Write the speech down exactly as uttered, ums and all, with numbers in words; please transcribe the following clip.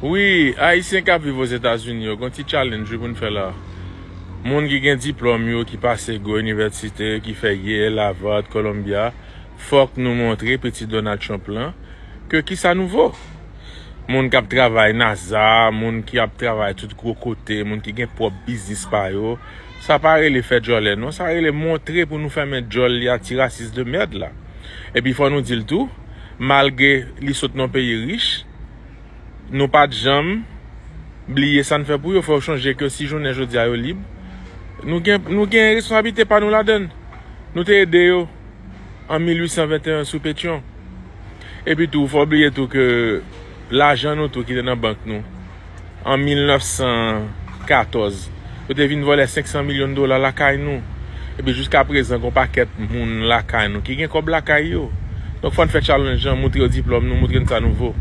Wi, Ayisyen k ap viv Ozetazini yo, gon ti challenge wi pou n fè la. Moun ki gen diplòm yo, ki pase gwo inivèsite, ki fè Yale, Harvard, Columbia, fòk nou montre pitit Donald Trump lan ke kisa nou vo. Moun k ap travay NASA, moun ki ap travay tout gwo kote, moun ki gen pwòp biznis pa yo, sa pa rele fè djòlè non, sa rele montre pou nou fèmen djòl li a ti rasis de mèd la. Epi fò nou di l tou, malgre li sot nan yon peyi rich, nou pa t janm bliye sa n fè pou yo. Fò w chonje ke si jounen jodi a yo lib, nou gen, nou gen responsablite pa nou ladan l. Nou te ede yo an mil uit san venteyen sou Petyon. Epi tou, fò w bliye tou ke lajan nou tou ki te nan bank nou an mil nèf san katòz, yo te vin vòlè senk san milyon dola lakay nou. Epi jiska prezan, gon pakèt moun lakay nou ki gen kòb lakay yo. Donk, fò n fè challenge an, moutre yo diplòm nou, moutre n sa nou vo.